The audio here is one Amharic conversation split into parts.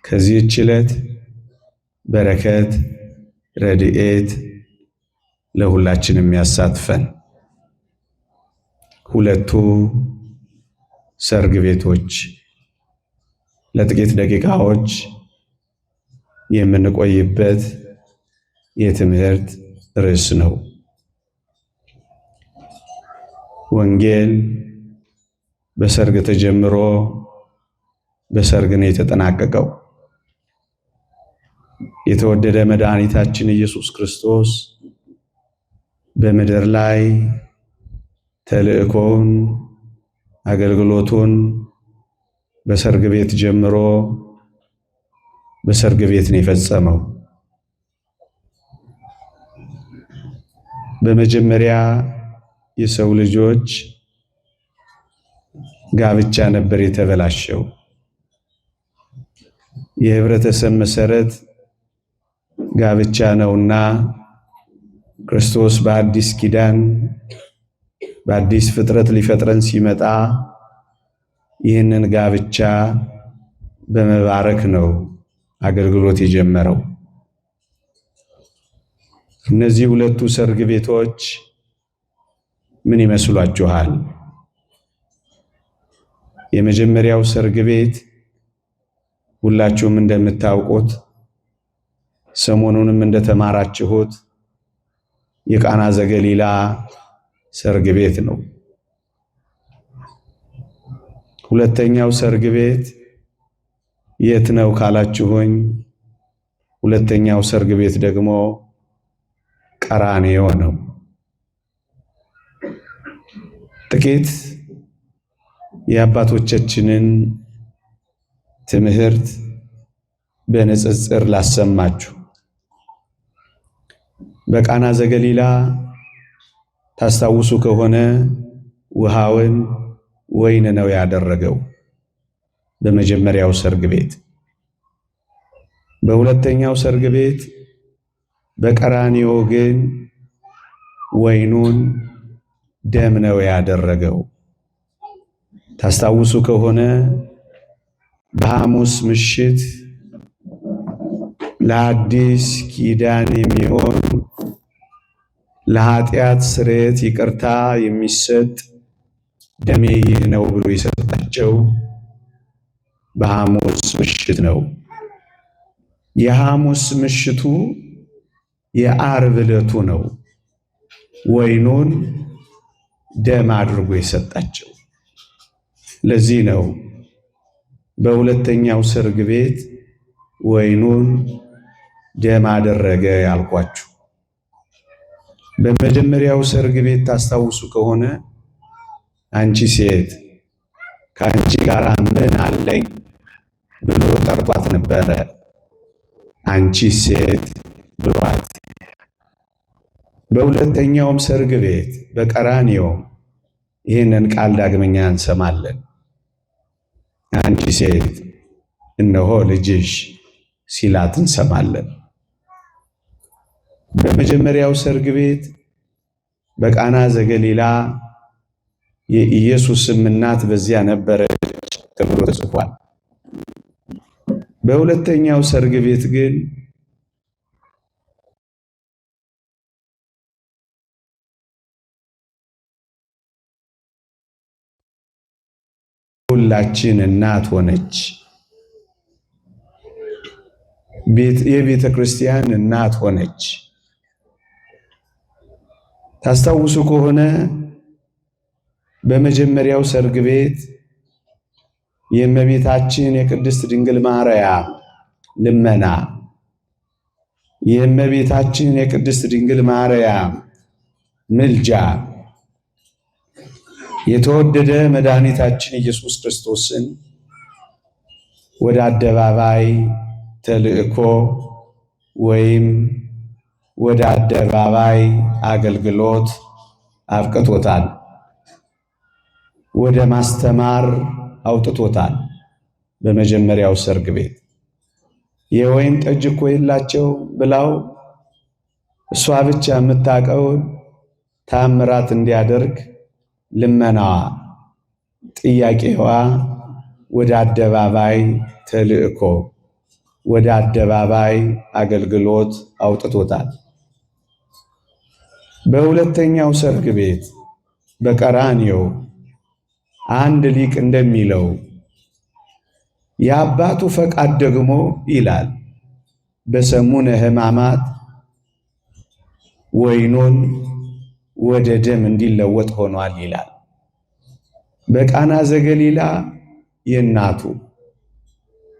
ከዚህች ዕለት በረከት ረድኤት ለሁላችንም ያሳትፈን። ሁለቱ ሰርግ ቤቶች ለጥቂት ደቂቃዎች የምንቆይበት የትምህርት ርዕስ ነው። ወንጌል በሰርግ ተጀምሮ በሰርግ ነው የተጠናቀቀው። የተወደደ መድኃኒታችን ኢየሱስ ክርስቶስ በምድር ላይ ተልእኮውን አገልግሎቱን በሰርግ ቤት ጀምሮ በሰርግ ቤት ነው የፈጸመው። በመጀመሪያ የሰው ልጆች ጋብቻ ነበር የተበላሸው። የህብረተሰብ መሰረት ጋብቻ ነውና ክርስቶስ በአዲስ ኪዳን በአዲስ ፍጥረት ሊፈጥረን ሲመጣ ይህንን ጋብቻ በመባረክ ነው አገልግሎት የጀመረው። እነዚህ ሁለቱ ሰርግ ቤቶች ምን ይመስሏችኋል? የመጀመሪያው ሰርግ ቤት ሁላችሁም እንደምታውቁት ሰሞኑንም እንደተማራችሁት የቃና ዘገሊላ ሰርግ ቤት ነው። ሁለተኛው ሰርግ ቤት የት ነው ካላችሁኝ፣ ሁለተኛው ሰርግ ቤት ደግሞ ቀራንዮ ነው። ጥቂት የአባቶቻችንን ትምህርት በንጽጽር ላሰማችሁ። በቃና ዘገሊላ ታስታውሱ ከሆነ ውሃውን ወይን ነው ያደረገው በመጀመሪያው ሰርግ ቤት። በሁለተኛው ሰርግ ቤት በቀራንዮ ግን ወይኑን ደም ነው ያደረገው። ታስታውሱ ከሆነ በሐሙስ ምሽት ለአዲስ ኪዳን የሚሆን ለኃጢአት ስርየት ይቅርታ የሚሰጥ ደሜ ይህ ነው ብሎ የሰጣቸው በሐሙስ ምሽት ነው። የሐሙስ ምሽቱ የዓርብ ዕለቱ ነው። ወይኑን ደም አድርጎ የሰጣቸው። ለዚህ ነው በሁለተኛው ሰርግ ቤት ወይኑን ደም አደረገ ያልኳችሁ። በመጀመሪያው ሰርግ ቤት ታስታውሱ ከሆነ አንቺ ሴት ከአንቺ ጋር ምን አለኝ ብሎ ጠርቷት ነበረ። አንቺ ሴት ብሏት። በሁለተኛውም ሰርግ ቤት በቀራንዮም ይህንን ቃል ዳግመኛ እንሰማለን። አንቺ ሴት እነሆ ልጅሽ ሲላት እንሰማለን። በመጀመሪያው ሰርግ ቤት በቃና ዘገሊላ የኢየሱስም እናት በዚያ ነበረች ተብሎ ተጽፏል። በሁለተኛው ሰርግ ቤት ግን ሁላችን እናት ሆነች። የቤተ ክርስቲያን እናት ሆነች። ታስታውሱ ከሆነ በመጀመሪያው ሰርግ ቤት የእመቤታችን የቅድስት ድንግል ማርያም ልመና፣ የእመቤታችን የቅድስት ድንግል ማርያም ምልጃ የተወደደ መድኃኒታችን ኢየሱስ ክርስቶስን ወደ አደባባይ ተልእኮ ወይም ወደ አደባባይ አገልግሎት አብቅቶታል። ወደ ማስተማር አውጥቶታል። በመጀመሪያው ሰርግ ቤት የወይን ጠጅ እኮ የላቸው ብላው እሷ ብቻ የምታውቀውን ታምራት እንዲያደርግ ልመናዋ፣ ጥያቄዋ ወደ አደባባይ ተልእኮ ወደ አደባባይ አገልግሎት አውጥቶታል። በሁለተኛው ሰርግ ቤት በቀራንዮ አንድ ሊቅ እንደሚለው የአባቱ ፈቃድ ደግሞ ይላል በሰሙነ ሕማማት ወይኑን ወደ ደም እንዲለወጥ ሆኗል ይላል። በቃና ዘገሊላ የእናቱ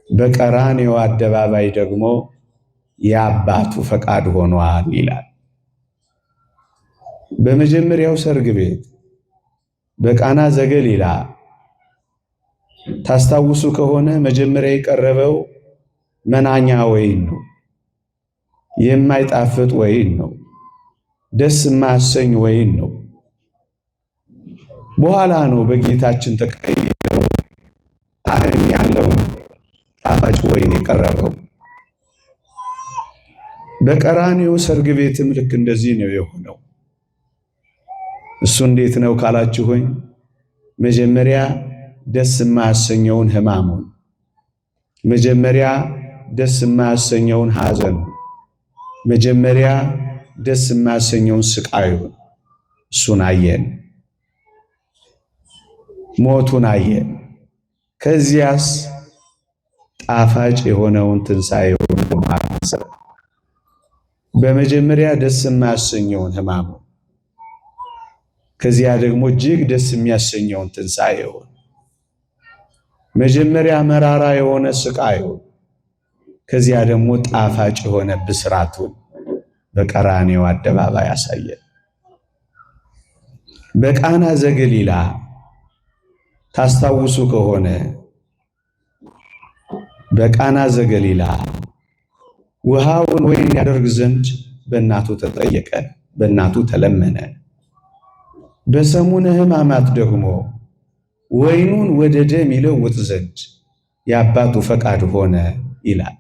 በቀራንዮ አደባባይ ደግሞ የአባቱ ፈቃድ ሆኗል ይላል። በመጀመሪያው ሰርግ ቤት በቃና ዘገሊላ ታስታውሱ ከሆነ መጀመሪያ የቀረበው መናኛ ወይን ነው። የማይጣፍጥ ወይን ነው። ደስ የማያሰኝ ወይን ነው። በኋላ ነው በጌታችን ተቀይሮ ጣዕም ያለው ጣፋጭ ወይን የቀረበው። በቀራንዮ ሰርግ ቤትም ልክ እንደዚህ ነው የሆነው። እሱ እንዴት ነው ካላችሁኝ፣ መጀመሪያ ደስ የማያሰኘውን ሕማሙን፣ መጀመሪያ ደስ የማያሰኘውን ሐዘኑን፣ መጀመሪያ ደስ የማያሰኘውን ስቃዩን እሱን አየን፣ ሞቱን አየን። ከዚያስ ጣፋጭ የሆነውን ትንሣኤውን ማሰብ። በመጀመሪያ ደስ የማያሰኘውን ሕማሙን፣ ከዚያ ደግሞ እጅግ ደስ የሚያሰኘውን ትንሣኤውን፣ መጀመሪያ መራራ የሆነ ስቃዩን፣ ከዚያ ደግሞ ጣፋጭ የሆነ ብስራቱን በቀራንዮ አደባባይ አሳየ። በቃና ዘገሊላ ታስታውሱ ከሆነ በቃና ዘገሊላ ውሃውን ወይን ያደርግ ዘንድ በእናቱ ተጠየቀ፣ በእናቱ ተለመነ። በሰሙነ ሕማማት ደግሞ ወይኑን ወደ ደም ይለውጥ ዘንድ የአባቱ ፈቃድ ሆነ ይላል።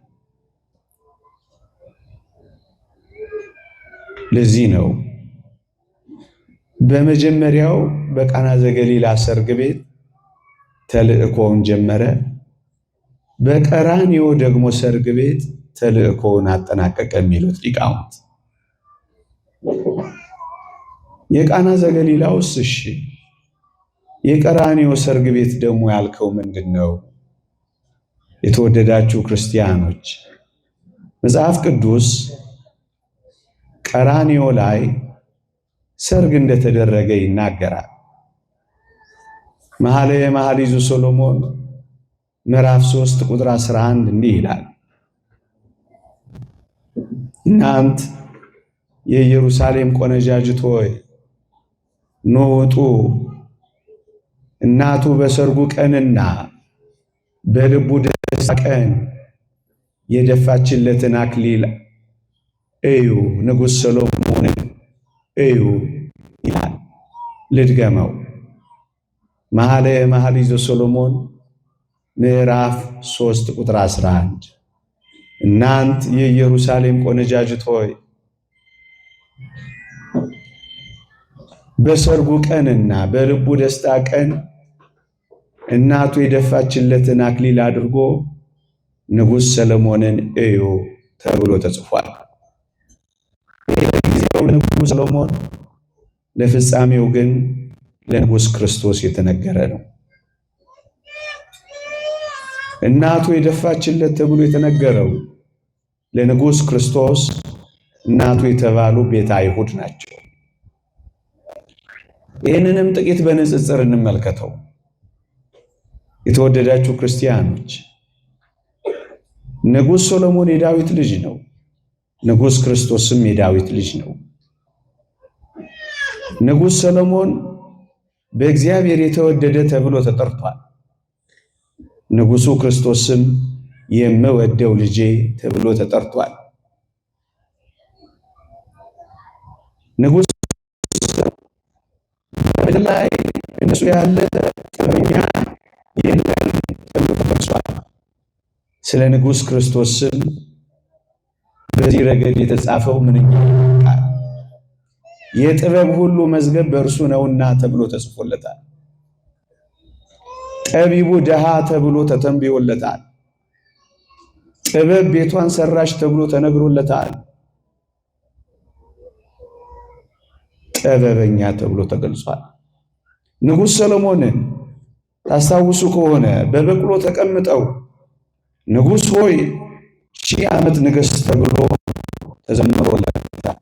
ለዚህ ነው በመጀመሪያው በቃና ዘገሊላ ሰርግ ቤት ተልእኮውን ጀመረ። በቀራንዮ ደግሞ ሰርግ ቤት ተልእኮውን አጠናቀቀ የሚሉት ሊቃውንት። የቃና ዘገሊላውስ እሺ፣ የቀራንዮ ሰርግ ቤት ደግሞ ያልከው ምንድን ነው? የተወደዳችሁ ክርስቲያኖች መጽሐፍ ቅዱስ ቀራንዮ ላይ ሰርግ እንደተደረገ ይናገራል። መኃልየ መኃልይ ዘሰሎሞን ምዕራፍ 3 ቁጥር 11 እንዲህ ይላል፣ እናንት የኢየሩሳሌም ቆነጃጅት ሆይ ኑ ውጡ፣ እናቱ በሰርጉ ቀንና በልቡ ደስታ ቀን የደፋችለትን አክሊል እዩ፣ ንጉሥ ሰሎሞንን እዩ ይላል። ልድገመው። መኃልየ መኃልይ ዘሰሎሞን ምዕራፍ 3 ቁጥር 11 እናንት የኢየሩሳሌም ቆነጃጅት ሆይ በሰርጉ ቀንና በልቡ ደስታ ቀን እናቱ የደፋችለትን አክሊል አድርጎ ንጉሥ ሰሎሞንን እዩ ተብሎ ተጽፏል። ለጊዜው ንጉሥ ሰሎሞን፣ ለፍጻሜው ግን ለንጉሥ ክርስቶስ የተነገረ ነው። እናቱ የደፋችለት ተብሎ የተነገረው ለንጉሥ ክርስቶስ እናቱ የተባሉ ቤተ አይሁድ ናቸው። ይህንንም ጥቂት በንጽጽር እንመልከተው። የተወደዳችሁ ክርስቲያኖች ንጉሥ ሶሎሞን የዳዊት ልጅ ነው። ንጉሥ ክርስቶስም የዳዊት ልጅ ነው። ንጉሥ ሰሎሞን በእግዚአብሔር የተወደደ ተብሎ ተጠርቷል። ንጉሡ ክርስቶስም የምወደው ልጄ ተብሎ ተጠርቷል። ንጉሥ በምድር ላይ እነሱ ያለ ጥበበኛ የለም ተብሎ ተጠቅሷል። ስለ ንጉሥ ክርስቶስም በዚህ ረገድ የተጻፈው ምንኛ ቃል የጥበብ ሁሉ መዝገብ በእርሱ ነውና ተብሎ ተጽፎለታል። ጠቢቡ ድሃ ተብሎ ተተንብዮለታል። ጥበብ ቤቷን ሰራች ተብሎ ተነግሮለታል። ጥበበኛ ተብሎ ተገልጿል። ንጉሥ ሰሎሞንን ታስታውሱ ከሆነ በበቅሎ ተቀምጠው ንጉሥ ሆይ 1000 ዓመት ንገስ ተብሎ ተዘምሮለታል።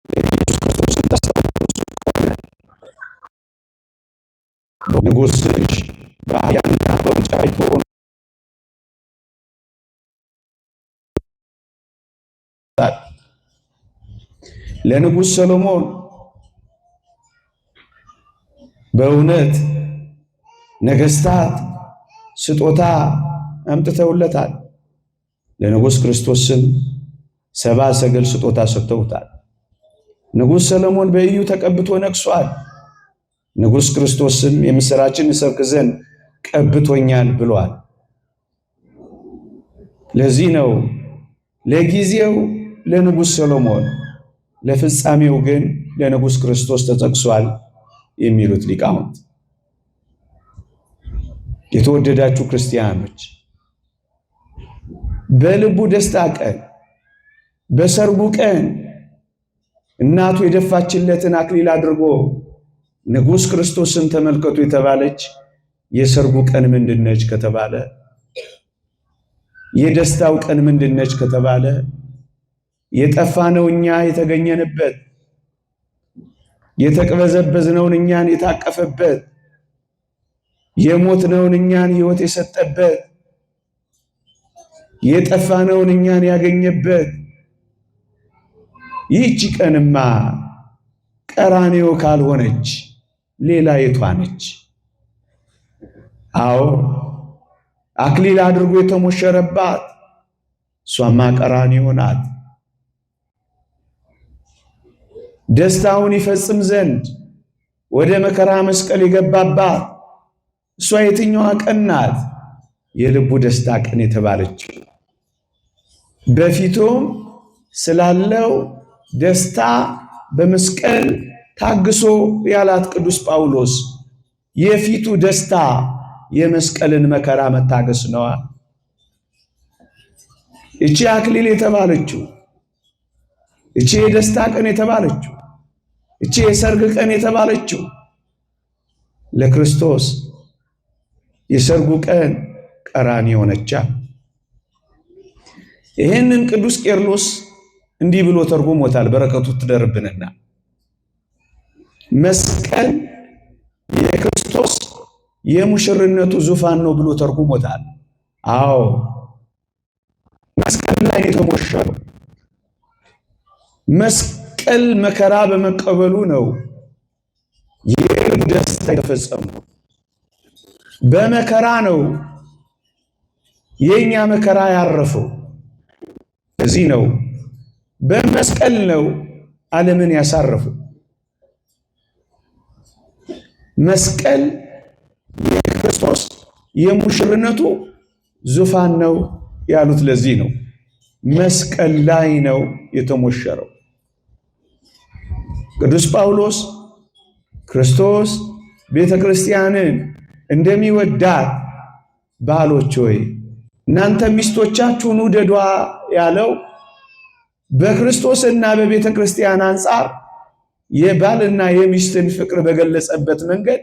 ኢየሱስ ክርስቶስን ታስታውሱ ከሆነ ንጉሥሽ በአህያና በውርንጫይቱ ሆኗል። ለንጉሥ ሰሎሞን በእውነት ነገስታት ስጦታ አምጥተውለታል። ለንጉሥ ክርስቶስም ሰባ ሰገል ስጦታ ሰጥተውታል። ንጉሥ ሰሎሞን በኢዩ ተቀብቶ ነግሷል። ንጉሥ ክርስቶስም የምሥራችን እሰብክ ዘንድ ቀብቶኛል ብሏል። ለዚህ ነው ለጊዜው ለንጉሥ ሰሎሞን ለፍጻሜው ግን ለንጉሥ ክርስቶስ ተጠቅሷል የሚሉት ሊቃውንት። የተወደዳችሁ ክርስቲያኖች፣ በልቡ ደስታ ቀን፣ በሰርጉ ቀን እናቱ የደፋችለትን አክሊል አድርጎ ንጉሥ ክርስቶስን ተመልከቱ የተባለች የሰርጉ ቀን ምንድነች ከተባለ፣ የደስታው ቀን ምንድነች ከተባለ፣ የጠፋነው እኛ የተገኘንበት፣ የተቅበዘበዝነውን እኛን የታቀፈበት፣ የሞትነውን እኛን ሕይወት የሰጠበት፣ የጠፋነውን እኛን ያገኘበት፣ ይህቺ ቀንማ ቀራንዮ ካልሆነች ሌላ የቷ ነች? አዎ፣ አክሊል አድርጎ የተሞሸረባት እሷማ ቀራንዮ ናት። ደስታውን ይፈጽም ዘንድ ወደ መከራ መስቀል የገባባት እሷ የትኛዋ ቀን ናት? የልቡ ደስታ ቀን የተባለችው፣ በፊቱም ስላለው ደስታ በመስቀል ታግሶ ያላት ቅዱስ ጳውሎስ፣ የፊቱ ደስታ የመስቀልን መከራ መታገስ ነዋ። እቺ አክሊል የተባለችው፣ እቺ የደስታ ቀን የተባለችው፣ እቺ የሰርግ ቀን የተባለችው ለክርስቶስ የሰርጉ ቀን ቀራንዮ ነቻ። ይህንን ቅዱስ ቄርሎስ እንዲህ ብሎ ተርጉሞታል። በረከቱ ትደርብንና፣ መስቀል የክርስቶስ የሙሽርነቱ ዙፋን ነው ብሎ ተርጉሞታል። አዎ፣ መስቀል ላይ የተሞሸረው፣ መስቀል መከራ በመቀበሉ ነው የልብ ደስታ የተፈጸመው። በመከራ ነው የኛ መከራ ያረፈው። እዚህ ነው፣ በመስቀል ነው ዓለምን ያሳረፈው። መስቀል የክርስቶስ የሙሽርነቱ ዙፋን ነው ያሉት ለዚህ ነው። መስቀል ላይ ነው የተሞሸረው። ቅዱስ ጳውሎስ ክርስቶስ ቤተ ክርስቲያንን እንደሚወዳት ባሎች ሆይ እናንተ ሚስቶቻችሁን ውደዷ ያለው በክርስቶስና በቤተ ክርስቲያን አንጻር የባልና የሚስትን ፍቅር በገለጸበት መንገድ፣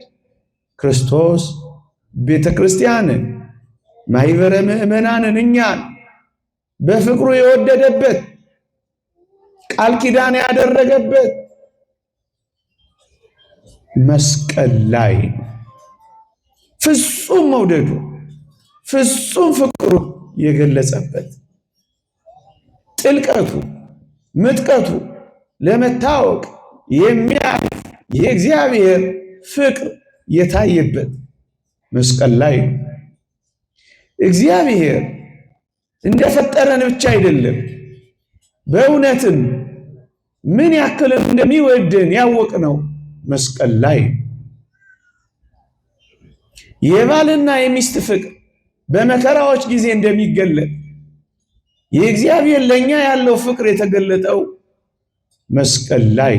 ክርስቶስ ቤተ ክርስቲያንን፣ ማኅበረ ምዕመናንን፣ እኛን በፍቅሩ የወደደበት፣ ቃል ኪዳን ያደረገበት መስቀል ላይ ፍጹም መውደዱ፣ ፍጹም ፍቅሩ የገለጸበት፣ ጥልቀቱ ምጥቀቱ ለመታወቅ የሚያልፍ የእግዚአብሔር ፍቅር የታየበት መስቀል ላይ ነው። እግዚአብሔር እንደፈጠረን ብቻ አይደለም፣ በእውነትም ምን ያክል እንደሚወድን ያወቅነው መስቀል ላይ። የባልና የሚስት ፍቅር በመከራዎች ጊዜ እንደሚገለጥ የእግዚአብሔር ለኛ ያለው ፍቅር የተገለጠው መስቀል ላይ።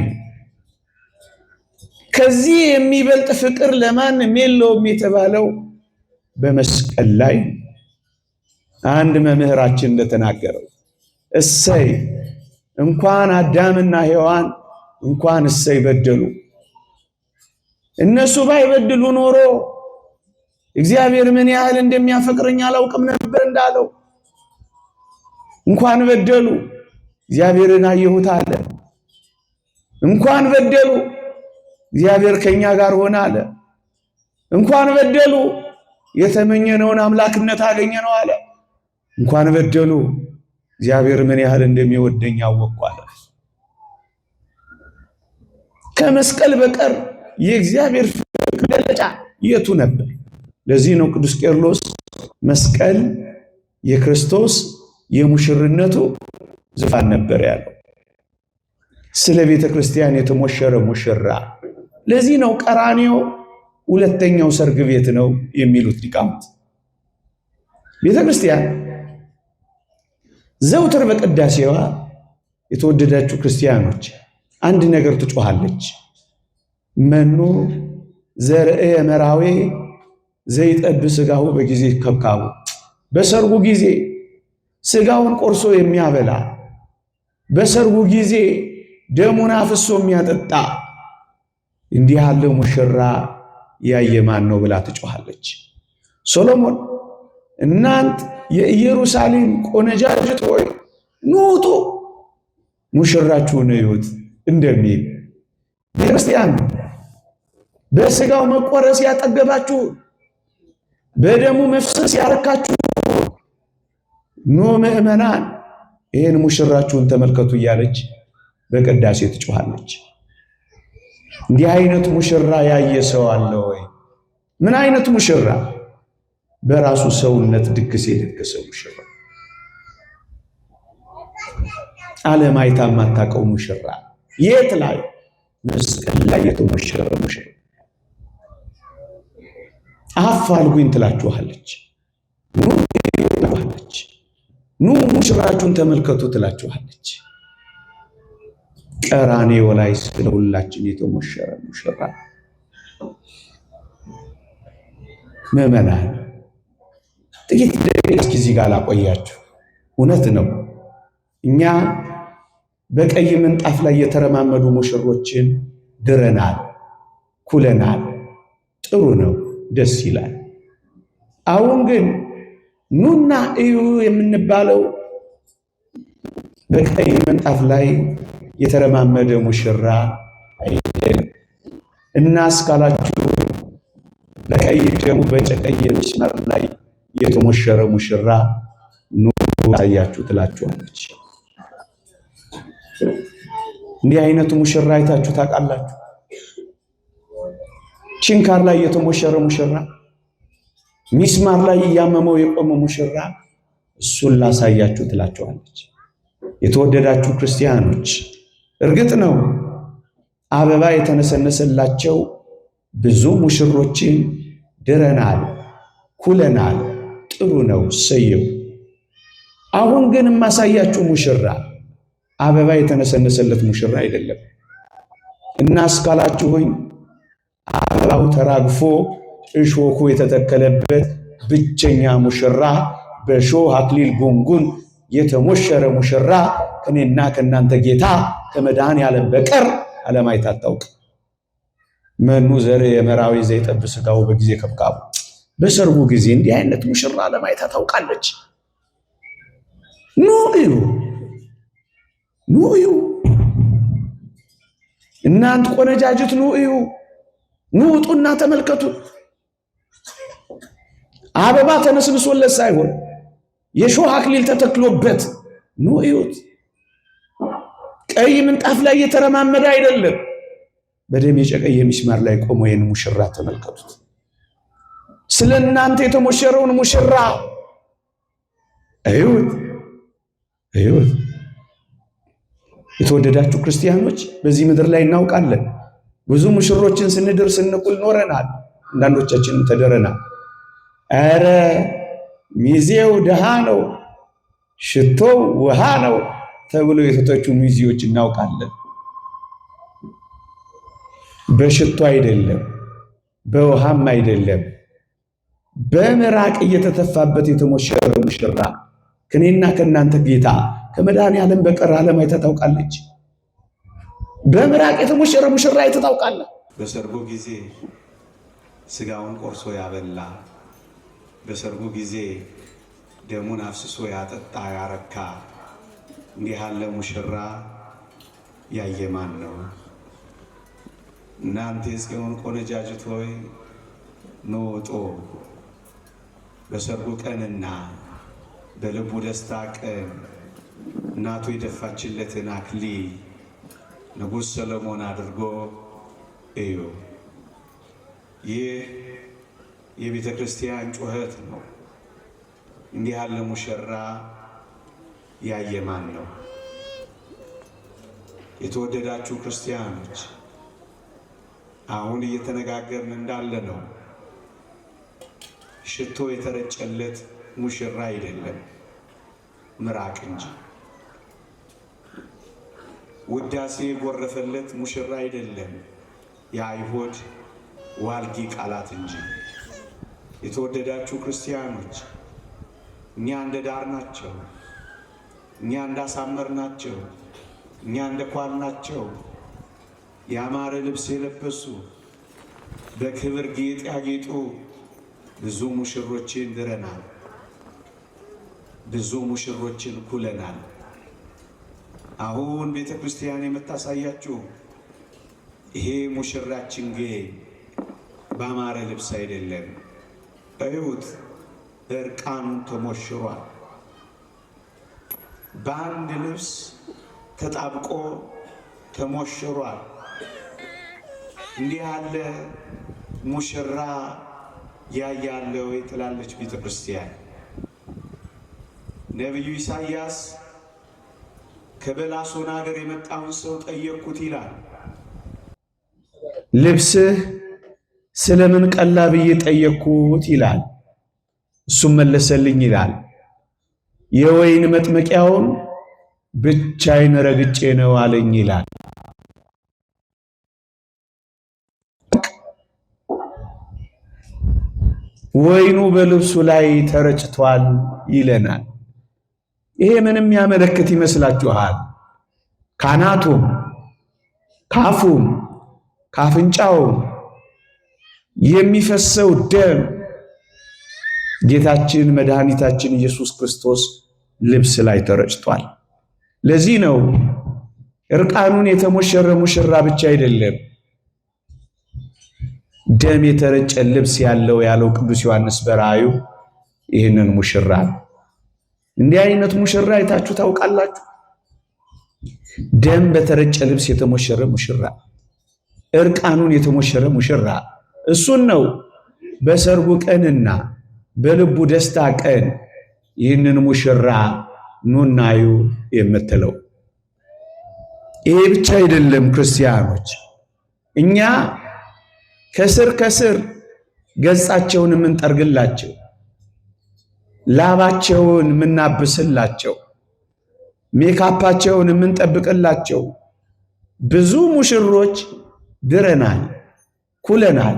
ከዚህ የሚበልጥ ፍቅር ለማንም የለውም የተባለው በመስቀል ላይ። አንድ መምህራችን እንደተናገረው እሰይ እንኳን አዳምና ሔዋን እንኳን እሰይ በደሉ። እነሱ ባይበድሉ ኖሮ እግዚአብሔር ምን ያህል እንደሚያፈቅረኝ አላውቅም ነበር እንዳለው፣ እንኳን በደሉ እግዚአብሔርን አየሁት አለ። እንኳን በደሉ እግዚአብሔር ከኛ ጋር ሆነ አለ። እንኳን በደሉ የተመኘነውን አምላክነት አገኘነው አለ። እንኳን በደሉ እግዚአብሔር ምን ያህል እንደሚወደኝ አወቅኩ አለ። ከመስቀል በቀር የእግዚአብሔር ፍቅር መገለጫ የቱ ነበር? ለዚህ ነው ቅዱስ ቄርሎስ መስቀል የክርስቶስ የሙሽርነቱ ዙፋን ነበር ያለው። ስለ ቤተ ክርስቲያን የተሞሸረ ሙሽራ። ለዚህ ነው ቀራንዮ ሁለተኛው ሰርግ ቤት ነው የሚሉት ሊቃውንት። ቤተ ክርስቲያን ዘውትር በቅዳሴዋ የተወደዳችሁ ክርስቲያኖች አንድ ነገር ትጮሃለች። መኑ ዘርእየ መራዌ ዘይጠብ ስጋሁ በጊዜ ከብካቡ። በሰርጉ ጊዜ ስጋውን ቆርሶ የሚያበላ፣ በሰርጉ ጊዜ ደሙን አፍሶ የሚያጠጣ እንዲህ ያለ ሙሽራ ያየ ማን ነው ብላ ትጮሃለች። ሶሎሞን እናንት የኢየሩሳሌም ቆነጃጅት ሆይ ኑ ውጡ ሙሽራችሁን እዩት እንደሚል፣ ቤተክርስቲያን በስጋው መቆረስ ያጠገባችሁ፣ በደሙ መፍሰስ ያረካችሁ፣ ኑ ምዕመናን ይህን ሙሽራችሁን ተመልከቱ እያለች በቅዳሴ ትጮኻለች። እንዲህ አይነት ሙሽራ ያየ ሰው አለ ወይ? ምን አይነት ሙሽራ? በራሱ ሰውነት ድግስ የደገሰ ሙሽራ፣ ዓለም አይታ የማታውቀው ሙሽራ፣ የት ላይ? መስቀል ላይ የተሞሸረ ሙሽራ። አፋልጉኝ ትላችኋለች። ኑ ትላችኋለች። ኑ ሙሽራችሁን ተመልከቱ ትላችኋለች። ቀራንዮ ላይ ስለ ሁላችን የተሞሸረ ሙሽራ። ምዕመናን፣ ጥቂት ደቂቃ እስኪ እዚህ ጋር ላቆያችሁ። እውነት ነው፣ እኛ በቀይ ምንጣፍ ላይ የተረማመዱ ሙሽሮችን ድረናል፣ ኩለናል። ጥሩ ነው፣ ደስ ይላል። አሁን ግን ኑና እዩ የምንባለው በቀይ ምንጣፍ ላይ የተረማመደ ሙሽራ አይደለም። እና እስካላችሁ በቀይ ደግሞ በጨቀየ መስመር ላይ የተሞሸረ ሙሽራ ኑ ታያችሁ ትላችኋለች። እንዲህ አይነቱ ሙሽራ አይታችሁ ታውቃላችሁ? ችንካር ላይ የተሞሸረ ሙሽራ፣ ሚስማር ላይ እያመመው የቆመ ሙሽራ እሱን ላሳያችሁ ትላችኋለች። የተወደዳችሁ ክርስቲያኖች፣ እርግጥ ነው አበባ የተነሰነሰላቸው ብዙ ሙሽሮችን ድረናል፣ ኩለናል። ጥሩ ነው፣ ሰየው። አሁን ግን የማሳያችሁ ሙሽራ አበባ የተነሰነሰለት ሙሽራ አይደለም። እና እስካላችሁኝ አበባው ተራግፎ እሾኩ የተተከለበት ብቸኛ ሙሽራ፣ በሾህ አክሊል ጉንጉን የተሞሸረ ሙሽራ ከኔና ከእናንተ ጌታ ከመድኃኔዓለም በቀር ዓለም አይታ አታውቅም። መኑ ዘር የመራዊ ዘይጠብ ስጋው በጊዜ ከብካቡ። በሰርጉ ጊዜ እንዲህ አይነት ሙሽራ ዓለም አይታ ታውቃለች? ኑ እዩ፣ ኑ እዩ፣ እናንት ቆነጃጅት ኑ እዩ፣ ኑ ውጡና ተመልከቱ። አበባ ተነስንሶለት ሳይሆን የሾህ አክሊል ተተክሎበት ኑ እዩት። ቀይ ምንጣፍ ላይ የተረማመደ አይደለም። በደም የጨቀየ ሚስማር ላይ ቆሞ ይህን ሙሽራ ተመልከቱት። ስለ እናንተ የተሞሸረውን ሙሽራ እዩት፣ እዩት። የተወደዳችሁ ክርስቲያኖች፣ በዚህ ምድር ላይ እናውቃለን። ብዙ ሙሽሮችን ስንድር ስንቁል ኖረናል። አንዳንዶቻችንም ተደረናል። ኧረ ሚዜው ድሃ ነው፣ ሽቶው ውሃ ነው ተብሎ የተተቹ ሚዜዎች እናውቃለን። በሽቶ አይደለም፣ በውሃም አይደለም፣ በምራቅ እየተተፋበት የተሞሸረ ሙሽራ ከኔና ከእናንተ ጌታ ከመድኃኔዓለም በቀር ዓለም አይታ ታውቃለች? በምራቅ የተሞሸረ ሙሽራ አይታ ታውቃለህ? በሰርጉ ጊዜ ስጋውን ቆርሶ ያበላ፣ በሰርጉ ጊዜ ደሙን አፍስሶ ያጠጣ ያረካ እንዲህ ያለ ሙሽራ ያየ ማን ነው? እናንተ የጽዮን ቆነጃጅት ሆይ ኑ ውጡ፣ በሰርጉ ቀንና በልቡ ደስታ ቀን እናቱ የደፋችለትን አክሊል ንጉሥ ሰሎሞን አድርጎ እዩ። ይህ የቤተ ክርስቲያን ጩኸት ነው። እንዲህ ያለ ሙሽራ ያየ ማን ነው? የተወደዳችሁ ክርስቲያኖች አሁን እየተነጋገርን እንዳለ ነው። ሽቶ የተረጨለት ሙሽራ አይደለም፣ ምራቅ እንጂ። ውዳሴ የጎረፈለት ሙሽራ አይደለም፣ የአይሁድ ዋልጌ ቃላት እንጂ። የተወደዳችሁ ክርስቲያኖች እኛ እንደ ዳር ናቸው፣ እኛ እንዳሳመር ናቸው፣ እኛ እንደ ኳል ናቸው። ያማረ ልብስ የለበሱ በክብር ጌጥ ያጌጡ ብዙ ሙሽሮችን ድረናል፣ ብዙ ሙሽሮችን ኩለናል። አሁን ቤተ ክርስቲያን የምታሳያችሁ ይሄ ሙሽራችን ግን ባማረ ልብስ አይደለም። እዩት፣ እርቃኑን ተሞሽሯል። በአንድ ልብስ ተጣብቆ ተሞሽሯል። እንዲህ ያለ ሙሽራ ያያለ ወይ ትላለች ቤተ ክርስቲያን። ነቢዩ ኢሳይያስ ከበላሶን ሀገር የመጣውን ሰው ጠየቅኩት ይላል። ልብስህ ስለምን ቀላ ብዬ ጠየቅኩት ይላል። እሱም መለሰልኝ ይላል፣ የወይን መጥመቂያውን ብቻዬን ረግጬ ነው አለኝ ይላል። ወይኑ በልብሱ ላይ ተረጭቷል ይለናል። ይሄ ምንም ያመለክት ይመስላችኋል? ካናቱም ካፉም ካፍንጫውም የሚፈሰው ደም ጌታችን መድኃኒታችን ኢየሱስ ክርስቶስ ልብስ ላይ ተረጭቷል። ለዚህ ነው እርቃኑን የተሞሸረ ሙሽራ ብቻ አይደለም ደም የተረጨ ልብስ ያለው ያለው ቅዱስ ዮሐንስ በራእዩ ይህንን ሙሽራ ነው። እንዲህ አይነት ሙሽራ አይታችሁ ታውቃላችሁ? ደም በተረጨ ልብስ የተሞሸረ ሙሽራ፣ እርቃኑን የተሞሸረ ሙሽራ እሱን ነው በሰርጉ ቀንና በልቡ ደስታ ቀን ይህንን ሙሽራ ኑናዩ የምትለው። ይሄ ብቻ አይደለም ክርስቲያኖች፣ እኛ ከስር ከስር ገጻቸውን የምንጠርግላቸው፣ ላባቸውን የምናብስላቸው፣ ሜካፓቸውን የምንጠብቅላቸው ብዙ ሙሽሮች ድረናል፣ ኩለናል።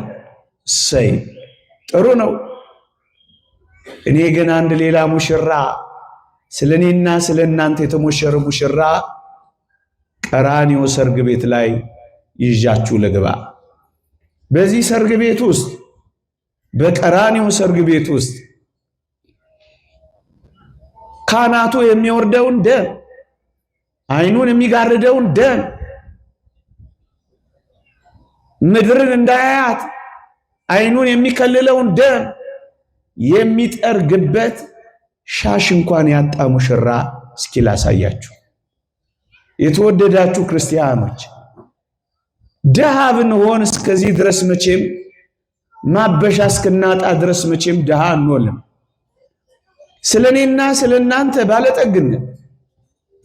እሰይ ጥሩ ነው። እኔ ግን አንድ ሌላ ሙሽራ ስለ እኔና ስለ እናንተ የተሞሸረ ሙሽራ ቀራንዮ ሰርግ ቤት ላይ ይዣችሁ ልግባ። በዚህ ሰርግ ቤት ውስጥ በቀራንዮ ሰርግ ቤት ውስጥ ካናቱ የሚወርደውን ደም፣ ዓይኑን የሚጋርደውን ደም፣ ምድርን እንዳያያት ዓይኑን የሚከልለውን ደም የሚጠርግበት ሻሽ እንኳን ያጣ ሙሽራ እስኪ ላሳያችሁ። የተወደዳችሁ ክርስቲያኖች ድሃ ብንሆን እስከዚህ ድረስ መቼም ማበሻ እስክናጣ ድረስ መቼም ድሃ አንሆንም። ስለ እኔና ስለ እናንተ ባለጠግነት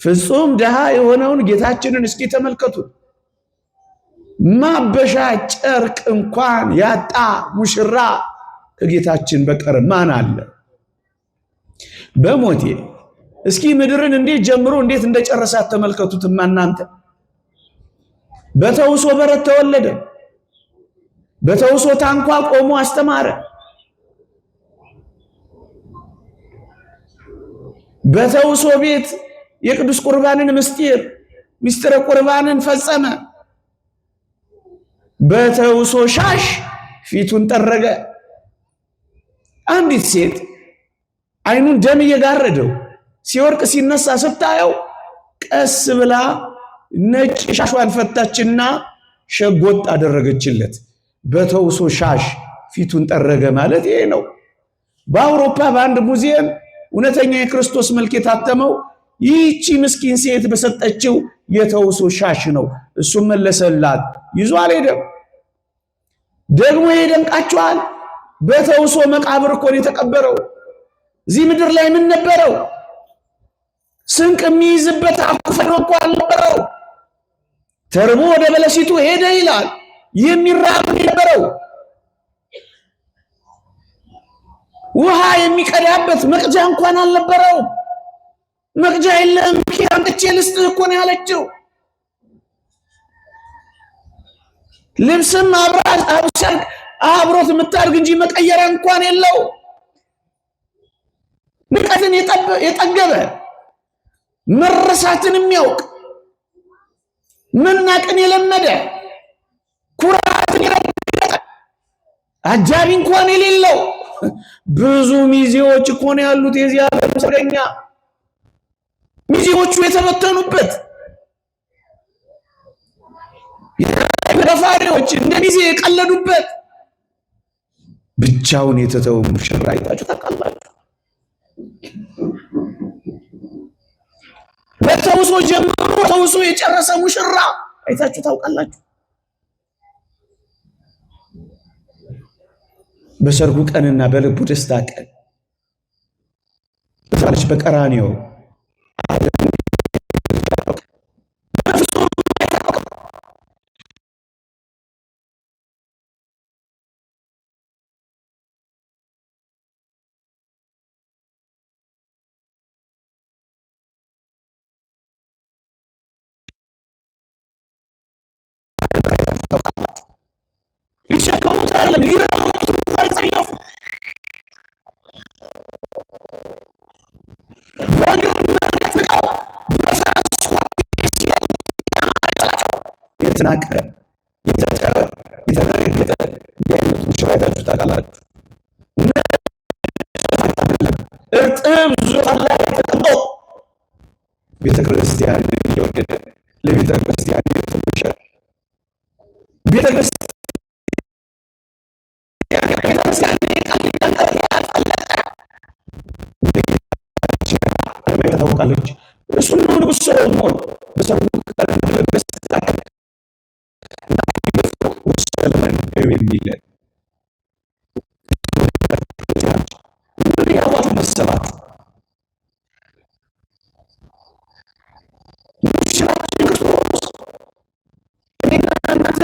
ፍጹም ድሃ የሆነውን ጌታችንን እስኪ ተመልከቱት። ማበሻ ጨርቅ እንኳን ያጣ ሙሽራ ከጌታችን በቀር ማን አለ? በሞቴ እስኪ ምድርን እንዴት ጀምሮ እንዴት እንደጨረሳት ተመልከቱትማ እናንተ። በተውሶ በረት ተወለደ። በተውሶ ታንኳ ቆሞ አስተማረ። በተውሶ ቤት የቅዱስ ቁርባንን ምስጢር ምስጢረ ቁርባንን ፈጸመ። በተውሶ ሻሽ ፊቱን ጠረገ። አንዲት ሴት አይኑን ደም እየጋረደው ሲወርቅ ሲነሳ ስታየው ቀስ ብላ ነጭ ሻሿን ፈታችና ሸጎጥ አደረገችለት። በተውሶ ሻሽ ፊቱን ጠረገ ማለት ይሄ ነው። በአውሮፓ በአንድ ሙዚየም እውነተኛ የክርስቶስ መልክ የታተመው ይህቺ ምስኪን ሴት በሰጠችው የተውሶ ሻሽ ነው። እሱም መለሰላት፣ ይዞ አልሄደም። ደግሞ ይደንቃችኋል። በተውሶ መቃብር እኮ ነው የተቀበረው። እዚህ ምድር ላይ ምን ነበረው? ስንቅ የሚይዝበት አኩፈኖ እኮ አልነበረው። ተርቦ ወደ በለሲቱ ሄደ ይላል። የሚራብ ነበረው። ውሃ የሚቀዳበት መቅጃ እንኳን አልነበረው። መቅጃ የለም አምጥቼ ልስጥህ እኮ ነው ያለችው። ልብስም አብሮት የምታድግ እንጂ መቀየሪያ እንኳን የለው። ንቀትን የጠገበ መረሳትን የሚያውቅ መናቅን የለመደ ኩራትን የረገጠ አጃቢ እንኳን የሌለው ብዙ ሚዜዎች እኮ ነው ያሉት የዚህ ዓለም ሰርገኛ። ሚዜዎቹ የተበተኑበት ደፋሪዎች እንደ ሚዜ የቀለዱበት ብቻውን የተተወ ሙሽራ አይታችሁ ታውቃላችሁ? በተውሶ ጀምሮ ተውሶ የጨረሰ ሙሽራ አይታችሁ ታውቃላችሁ? በሰርጉ ቀንና በልቡ ደስታ ቀን በቀራንዮ ሊሸከሙት አይደለም ሊረዱት አልጸየፉ። የተናቀ የተጠረ የተረገጠ እንዲህ አይነቱ ሙሽራ አይታችሁ ታውቃላችሁ? እርጥብ ዙፋን ላይ ተቀምጦ ቤተክርስቲያንን የወደደ ለቤተክርስቲያን የተሞሸ ቤተክርስቲያን ታውቃለች። እሱን ነው ንጉሥ ሰሎሞን በሰርጉ ቀን የሚለን መሰላችሁ ሙሽራችን ክርስቶስ እኔና እናንተ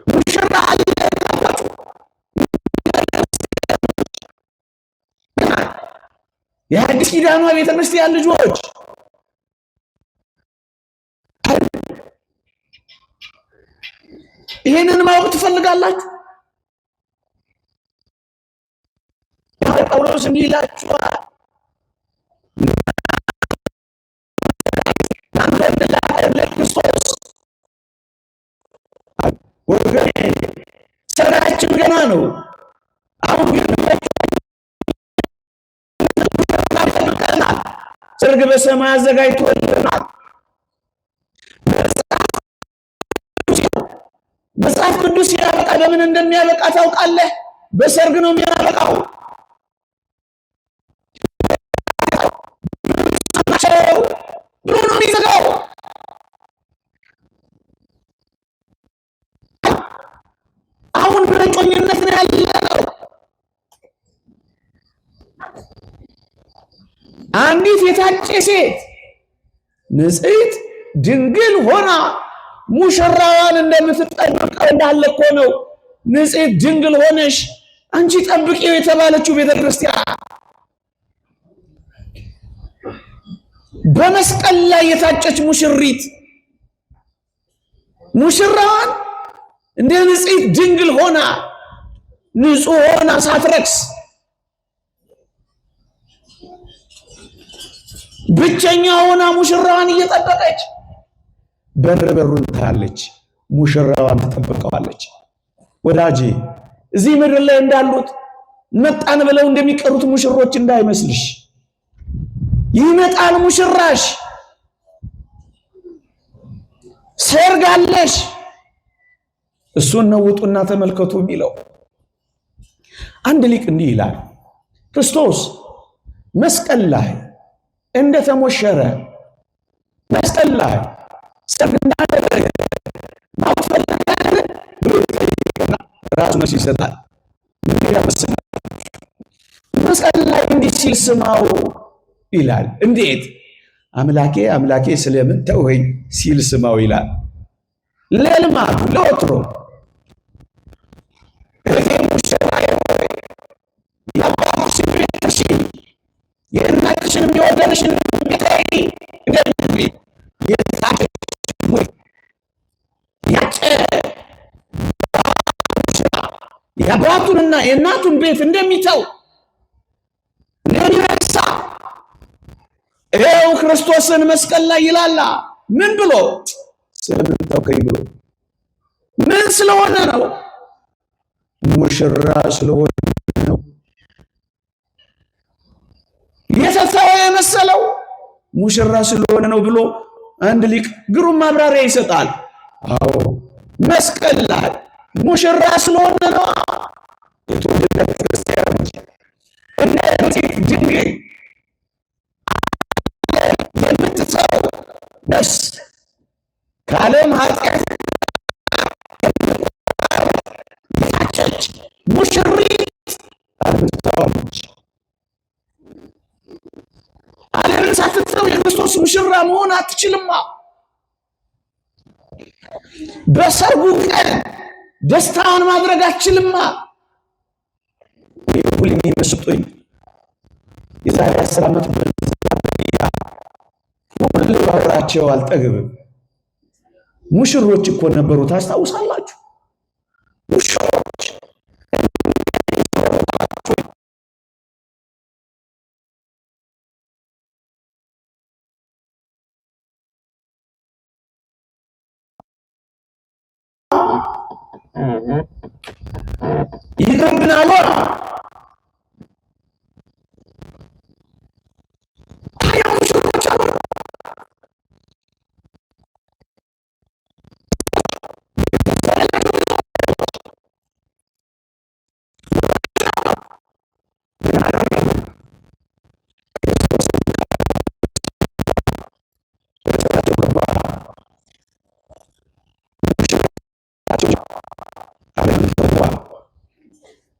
ሙሽራ አለ። የአዲስ ኪዳኗ ቤተክርስቲያን ልጆች ይሄንን ማወቅ ትፈልጋላችሁ? ጳውሎስ እንዲህ ይላችኋል፣ ለክርስቶስ ወገኔ ስራችን ገና ነው። አሁን ግን ሰርግ በሰማይ አዘጋጅቶልናል። መጽሐፍ ቅዱስ ሲያበቃ በምን እንደሚያበቃ ታውቃለህ? በሰርግ ነው የሚያበቃው። ብሎ ነው የሚዘጋው። አሁን በእጮኝነት ነው ያለነው። አንዲት የታጨ ሴት ንጽሕት ድንግል ሆና ሙሽራዋን እንደምትጠብቀው እንዳለ እኮ ነው። ንጽሕት ድንግል ሆነሽ አንቺ ጠብቂው የተባለችው ቤተክርስቲያን በመስቀል ላይ የታጨች ሙሽሪት ሙሽራዋን እንደ ንጽሕት ድንግል ሆና ንጹሕ ሆና ሳትረክስ ብቸኛ ሆና ሙሽራዋን እየጠበቀች በር በሩን ታያለች፣ ሙሽራዋን ትጠብቀዋለች። ወዳጄ እዚህ ምድር ላይ እንዳሉት መጣን ብለው እንደሚቀሩት ሙሽሮች እንዳይመስልሽ። ይመጣል ሙሽራሽ፣ ሰርግ አለሽ። እሱን ነው ውጡና ተመልከቱ የሚለው። አንድ ሊቅ እንዲህ ይላል፣ ክርስቶስ መስቀል ላይ እንደተሞሸረ መስቀል ላይ ሰርግ እንዳደረገ ማወቅ ፈልጋለህ ብሎ ይጠይቅና ራሱ መልስ ይሰጣል። ምን ያመስላል? መስቀል ላይ እንዲህ ሲል ስማው ይላል። እንዴት? አምላኬ አምላኬ ስለምን ተውኸኝ ሲል ስማው ይላል። ለልማዱ ለወትሮ እህቴ ሙሽራዬ ሆይ የአባትሽን ቤት እርሺ፣ የእናትሽን የወገንሽን ቤት እንደሚል ያጨ የአባቱንና የእናቱን ቤት እንደሚተው እንደሚረሳ ይኸው ክርስቶስን መስቀል ላይ ይላላ። ምን ብሎ? ስለምን ተውከኝ ብሎ። ምን ስለሆነ ነው? ሙሽራ ስለሆነ ነው። የተተወ የመሰለው ሙሽራ ስለሆነ ነው ብሎ አንድ ሊቅ ግሩም ማብራሪያ ይሰጣል። አዎ መስቀል ላይ ሙሽራ ስለሆነ ነው። የተወደዳችሁ ክርስቲያኖች እነዚህ ድንግል የምትተው ነፍስ ከዓለም ኃጢአት የታጨች ሙሽሪት አልምትተዋለች። ዓለምን ሳትተው የክርስቶስ ሙሽራ መሆን አትችልማ። በሰርጉ ቀን ደስታውን ማድረግ አትችልማ። ሁሌ የሚመስጡኝ የዛሬ 10 ዓመት ሁሉ ባወራቸው አልጠግብም። ሙሽሮች እኮ ነበሩ፣ ታስታውሳላችሁ? ሙሽሮች ይቅርብናል። ታዲያ ሙሽሮች አሉ።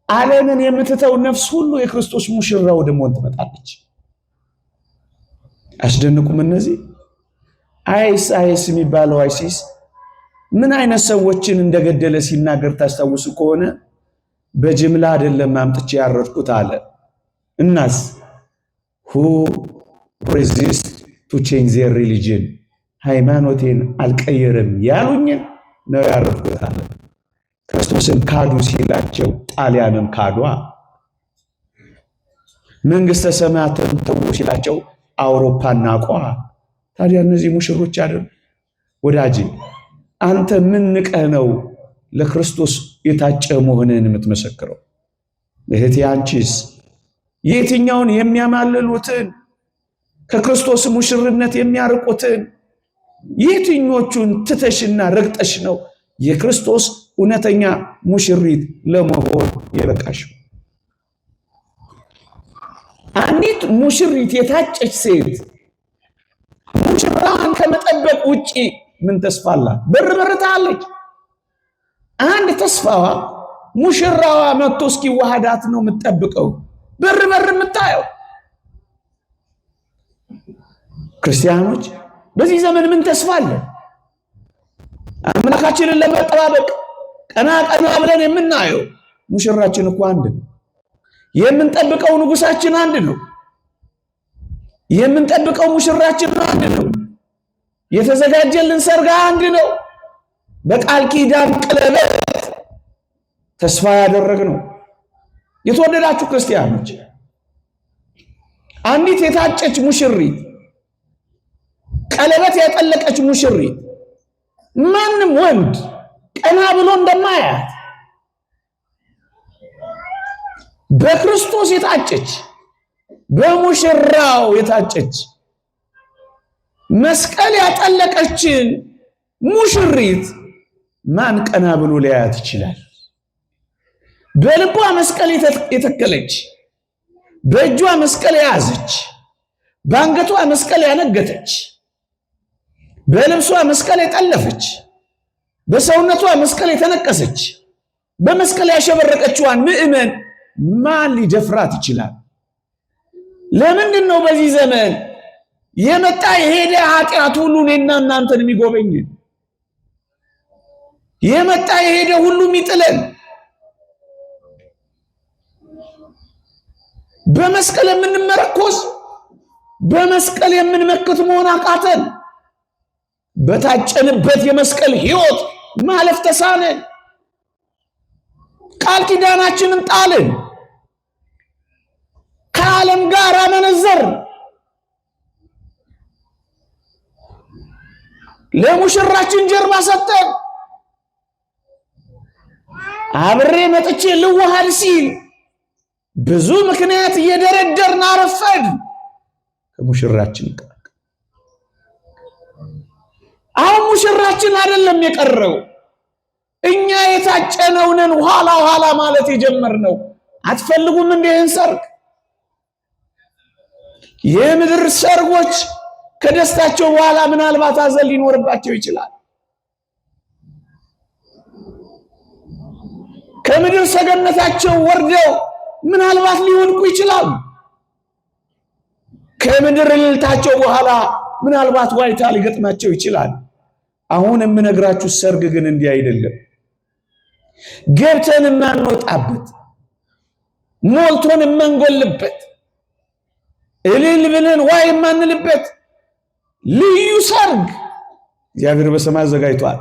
ዓለምን የምትተው ነፍስ ሁሉ የክርስቶስ ሙሽራ ወደ መሆን ትመጣለች። አስደንቁም? እነዚህ አይስ የሚባለው አይሲስ ምን አይነት ሰዎችን እንደገደለ ሲናገር ታስታውሱ ከሆነ በጅምላ አይደለም አምጥቼ ያረድኩት አለ። እናስ who resist to change their religion ሃይማኖቴን አልቀየርም ያሉኝን ነው ያረድኩት አለ። ክርስቶስን ካዱ ሲላቸው ጣሊያንን ካዷ። መንግስተ ሰማያትን ተዉ ሲላቸው አውሮፓን ናቋ። ታዲያ እነዚህ ሙሽሮች አይደሉ? ወዳጄ አንተ ምን ንቀህ ነው ለክርስቶስ የታጨ መሆንህን የምትመሰክረው? እህቴ አንቺስ የትኛውን የሚያማልሉትን ከክርስቶስ ሙሽርነት የሚያርቁትን የትኞቹን ትተሽና ረግጠሽ ነው የክርስቶስ እውነተኛ ሙሽሪት ለመሆን የበቃሽው? አንዲት ሙሽሪት የታጨች ሴት ሙሽራዋን ከመጠበቅ ውጪ ምን ተስፋ አላት? በር በር ታያለች። አንድ ተስፋዋ ሙሽራዋ መጥቶ እስኪዋሃዳት ነው የምትጠብቀው። በር በር የምታየው። ክርስቲያኖች በዚህ ዘመን ምን ተስፋ አለ? አምላካችንን ለመጠባበቅ ቀና ቀና ብለን የምናየው ሙሽራችን እኮ አንድ ነው። የምንጠብቀው ንጉሳችን አንድ ነው። የምንጠብቀው ሙሽራችን አንድ ነው። የተዘጋጀልን ሰርግ አንድ ነው። በቃል ኪዳን ቀለበት ተስፋ ያደረግነው የተወደዳችሁ ክርስቲያኖች፣ አንዲት የታጨች ሙሽሪት፣ ቀለበት ያጠለቀች ሙሽሪት ማንም ወንድ ቀና ብሎ እንደማያት በክርስቶስ የታጨች፣ በሙሽራው የታጨች፣ መስቀል ያጠለቀችን ሙሽሪት ማን ቀና ብሎ ሊያያት ይችላል? በልቧ መስቀል የተከለች፣ በእጇ መስቀል የያዘች፣ በአንገቷ መስቀል ያነገተች፣ በልብሷ መስቀል የጠለፈች፣ በሰውነቷ መስቀል የተነቀሰች፣ በመስቀል ያሸበረቀችዋን ምዕመን ማን ሊደፍራት ይችላል? ለምንድን ነው በዚህ ዘመን የመጣ የሄደ ኃጢአት ሁሉ እኔና እናንተን የሚጎበኝ? የመጣ የሄደ ሁሉ የሚጥለን? በመስቀል የምንመረኮዝ፣ በመስቀል የምንመክት መሆን አቃተን። በታጨንበት የመስቀል ሕይወት ማለፍ ተሳነን። ቃል ኪዳናችንን ጣልን። ከዓለም ጋር አመነዘር። ለሙሽራችን ጀርባ ሰጠን። አብሬ መጥቼ ልዋሃድ ሲል ብዙ ምክንያት እየደረደርን አረፈድ ከሙሽራችን ጋር። አሁን ሙሽራችን አይደለም የቀረው፣ እኛ የታጨነውንን ኋላ ኋላ ማለት የጀመርነው። አትፈልጉም እንዴ ይህን ሰርግ? የምድር ሰርጎች ከደስታቸው በኋላ ምናልባት ሐዘን ሊኖርባቸው ይችላል። ከምድር ሰገነታቸው ወርደው ምናልባት ሊወድቁ ይችላሉ። ከምድር እልልታቸው በኋላ ምናልባት ዋይታ ሊገጥማቸው ይችላል። አሁን የምነግራችሁ ሰርግ ግን እንዲህ አይደለም። ገብተን የማንወጣበት፣ ሞልቶን የማንጎልበት፣ እልል ብለን ዋይ የማንልበት ልዩ ሰርግ እግዚአብሔር በሰማይ አዘጋጅቷል።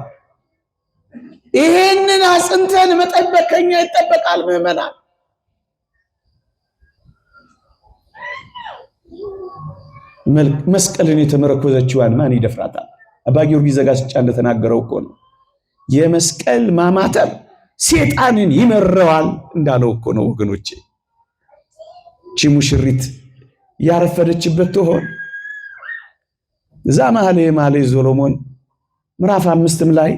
ይሄንን አጽንተን መጠበቅ ከኛ ይጠበቃል። ምዕመናን፣ መስቀልን የተመረኮዘችዋን ማን ይደፍራታል? አባ ጊዮርጊስ ዘጋስጫ እንደተናገረው እኮ ነው። የመስቀል ማማተብ ሴጣንን ይመረዋል እንዳለው እኮ ነው ወገኖቼ። ቺ ሙሽሪት ያረፈደችበት ትሆን? እዛ መኃልየ መኃልይ ሶሎሞን ምዕራፍ 5ም ላይ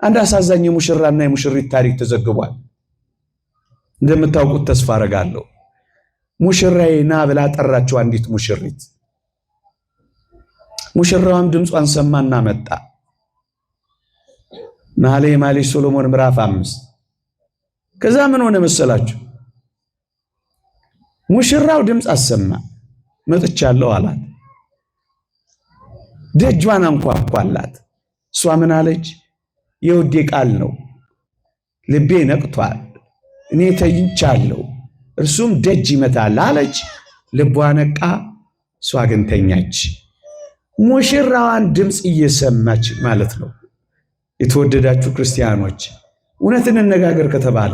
አንድ አሳዛኝ የሙሽራና የሙሽሪት ታሪክ ተዘግቧል። እንደምታውቁት ተስፋ አረጋለሁ። ሙሽራዬ ና ብላ ጠራችው አንዲት ሙሽሪት። ሙሽራዋም ድምጿን ሰማና መጣ። መኃልየ መኃልይ ሶሎሞን ምዕራፍ 5። ከዛ ምን ሆነ መሰላችሁ? ሙሽራው ድምፅ አሰማ። መጥቻለሁ አላት። ደጇን አንኳኳላት። እሷ ምን አለች? የውዴ ቃል ነው፣ ልቤ ነቅቷል፣ እኔ ተኝቻለሁ፣ እርሱም ደጅ ይመታል አለች። ልቧ ነቃ፣ እሷ ግን ተኛች። ሙሽራዋን ድምፅ እየሰማች ማለት ነው። የተወደዳችሁ ክርስቲያኖች፣ እውነት እንነጋገር ከተባለ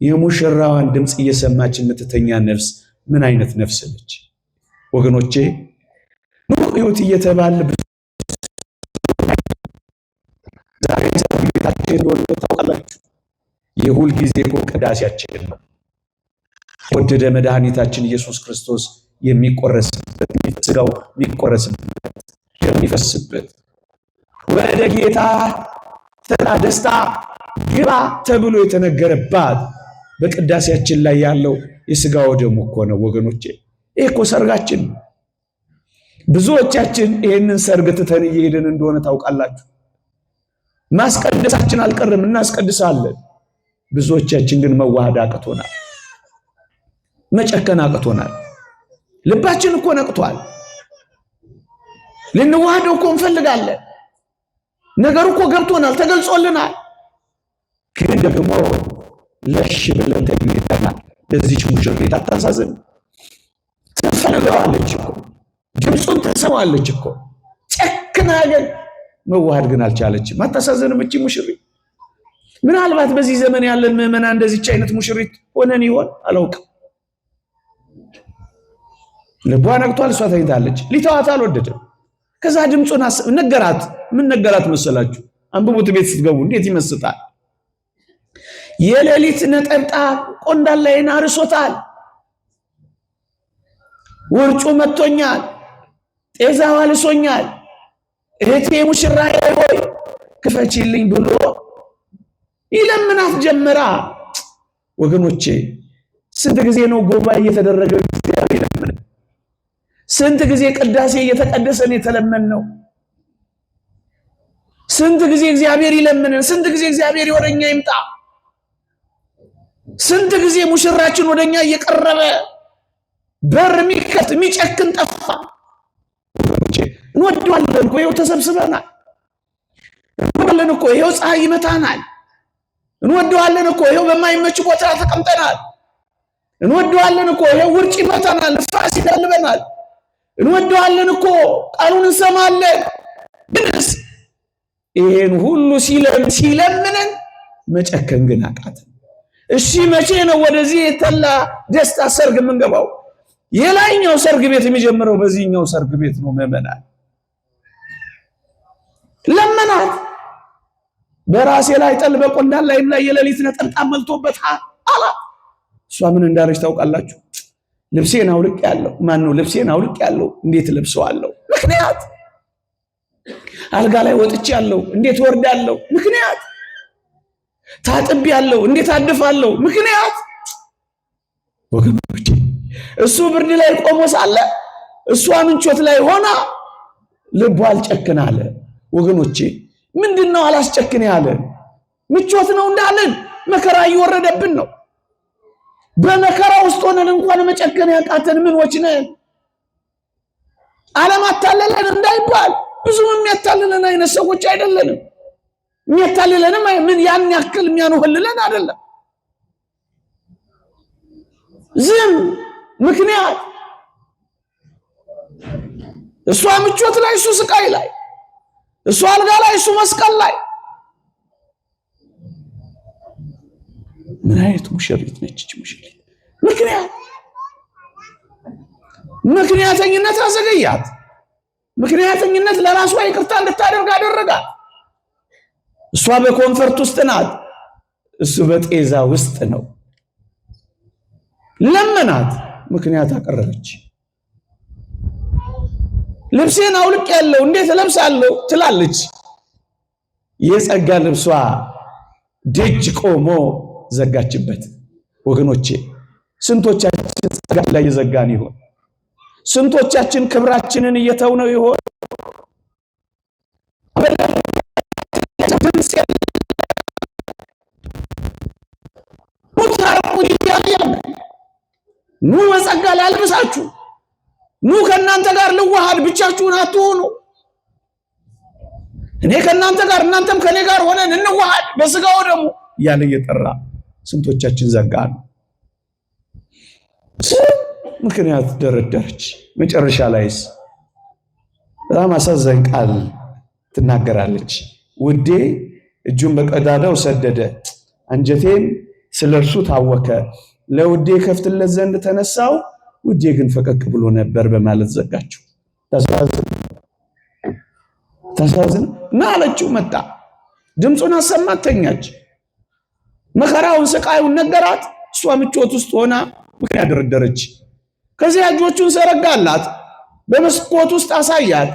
የሙሽራዋን ድምፅ እየሰማች የምትተኛ ነፍስ ምን አይነት ነፍስ ነች? ወገኖቼ፣ ሕይወት እየተባለ ዛሬ ቤታችን እንደሆነ ታውቃላችሁ። የሁል ጊዜ እኮ ቅዳሴያችን ነው። ወደደ መድኃኒታችን ኢየሱስ ክርስቶስ የሚቆረስበት፣ ስጋው የሚቆረስበት፣ የሚፈስበት፣ ወደ ጌታ ተራ ደስታ ግባ ተብሎ የተነገረባት በቅዳሴያችን ላይ ያለው የስጋው ደሙ እኮ ነው ወገኖቼ። ይህ እኮ ሰርጋችን ነው። ብዙዎቻችን ይህንን ሰርግ ትተን እየሄድን እንደሆነ ታውቃላችሁ። ማስቀደሳችን አልቀርም፣ እናስቀድሳለን። ብዙዎቻችን ግን መዋሃድ አቅቶናል፣ መጨከን አቅቶናል። ልባችን እኮ ነቅቷል። ልንዋሃደው እኮ እንፈልጋለን። ነገሩ እኮ ገብቶናል፣ ተገልጾልናል። ግን ደግሞ ለሽ ብለን ተኝተናል። ለዚች ሙሽሪት አታሳዝን? ትፈልገዋለች እኮ፣ ድምፁን ትሰማለች እኮ። ጨክና ግን መዋሃድ ግን አልቻለችም። አታሳዝንም? እቺ ሙሽሪት ምናልባት በዚህ ዘመን ያለን ምዕመናን እንደዚች አይነት ሙሽሪት ሆነን ይሆን አላውቅም። ልቧ ነቅቷል፣ እሷ ተኝታለች። ሊተዋት አልወደደም። ከዛ ድምፁን ነገራት። ምን ነገራት መሰላችሁ? አንብቡት ቤት ስትገቡ እንዴት ይመስጣል። የሌሊት ነጠብጣብ ቆንዳላዬን አርሶታል፣ ውርጩ መጥቶኛል፣ ጤዛው አልሶኛል፣ እህቴ ሙሽራዬ ሆይ ክፈቺልኝ ብሎ ይለምናት ጀመራ። ወገኖቼ ስንት ጊዜ ነው ጉባኤ እየተደረገ እግዚአብሔር ይለምን? ስንት ጊዜ ቅዳሴ እየተቀደሰን የተለመን ነው? ስንት ጊዜ እግዚአብሔር ይለምንን? ስንት ጊዜ እግዚአብሔር ወደኛ ይምጣ? ስንት ጊዜ ሙሽራችን ወደኛ እየቀረበ በር የሚከፍት የሚጨክን ጠፋ። ወገኖቼ እንወደዋለን እኮ ይኸው ተሰብስበናል። እንወደዋለን እኮ ይኸው ፀሐይ ይመታናል። እንወደዋለን እኮ ይኸው በማይመች ቦታ ተቀምጠናል። እንወደዋለን እኮ ይኸው ውርጭ ይመታናል፣ ንፋስ ይጋልበናል። እንወደዋለን እኮ ቃሉን እንሰማለን። ግንስ ይሄን ሁሉ ሲለምንን መጨከን ግን አቃተን። እሺ መቼ ነው ወደዚህ የተላ ደስታ ሰርግ የምንገባው? የላይኛው ሰርግ ቤት የሚጀምረው በዚህኛው ሰርግ ቤት ነው። ምዕመናን ለመናት። በራሴ ላይ ጠል በቆንዳላይም ላይ የሌሊት ነጠብጣብ መልቶበት አላት። እሷ ምን እንዳለች ታውቃላችሁ? ልብሴን አውልቅ ያለው ማን ነው? ልብሴን አውልቅ ያለው እንዴት ለብሰዋለሁ? ምክንያት አልጋ ላይ ወጥቼ ያለው እንዴት ወርዳለሁ? ምክንያት ታጥቤ ያለው እንዴት አድፋለሁ? ምክንያት ወገኖቼ እሱ ብርድ ላይ ቆሞ ሳለ እሷ ምንቾት ላይ ሆና ልቧ አልጨክን አለ። ወገኖቼ ምንድነው አላስጨክን ያለ? ምቾት ነው እንዳለን መከራ እየወረደብን ነው። በመከራ ውስጥ ሆነን እንኳን መጨከን ያቃተን ምኖች ነን? ዓለም አታለለን እንዳይባል ብዙም የሚያታልለን አይነት ሰዎች አይደለንም። የሚያታልለንም ምን ያን ያክል የሚያንወልለን አይደለም። ዝም ምክንያት እሷ ምቾት ላይ እሱ ስቃይ ላይ፣ እሱ አልጋ ላይ እሱ መስቀል ላይ። ምን አይነት ሙሽሪት ነች እቺ ሙሽሪት? ምክንያት ምክንያተኝነት አዘገያት። ምክንያተኝነት ለራሷ ይቅርታ እንድታደርግ አደረጋት። እሷ በ comfort ውስጥ ናት፣ እሱ በጤዛ ውስጥ ነው። ለመናት፣ ምክንያት አቀረበች። ልብሴን አውልቅ ያለው እንዴት እለብሳለሁ ትላለች። የጸጋ ልብሷ ደጅ ቆሞ ዘጋችበት። ወገኖቼ ስንቶቻችን ጸጋ ላይ የዘጋን ይሆን? ስንቶቻችን ክብራችንን እየተውነው ይሆን? ኑ በጸጋ ላልብሳችሁ፣ ኑ ከእናንተ ጋር ልዋሃድ፣ ብቻችሁን አትሆኑ። እኔ ከእናንተ ጋር እናንተም ከኔ ጋር ሆነን እንዋሃድ በስጋው ደግሞ እያለ እየጠራ ስንቶቻችን ዘጋ ነው። ምክንያት ደረደረች። መጨረሻ ላይስ በጣም አሳዛኝ ቃል ትናገራለች። ውዴ እጁን በቀዳዳው ሰደደ፣ አንጀቴም ስለ እርሱ ታወከ። ለውዴ ከፍትለት ዘንድ ተነሳው፣ ውዴ ግን ፈቀቅ ብሎ ነበር በማለት ዘጋችው። ተሳዝን እና አለችው። መጣ፣ ድምፁን አሰማት፣ ተኛች። መከራውን ስቃዩን ነገራት። እሷ ምቾት ውስጥ ሆና ምክንያት ደረደረች። ከዚያ እጆቹን ዘረጋላት፣ በመስኮት ውስጥ አሳያት።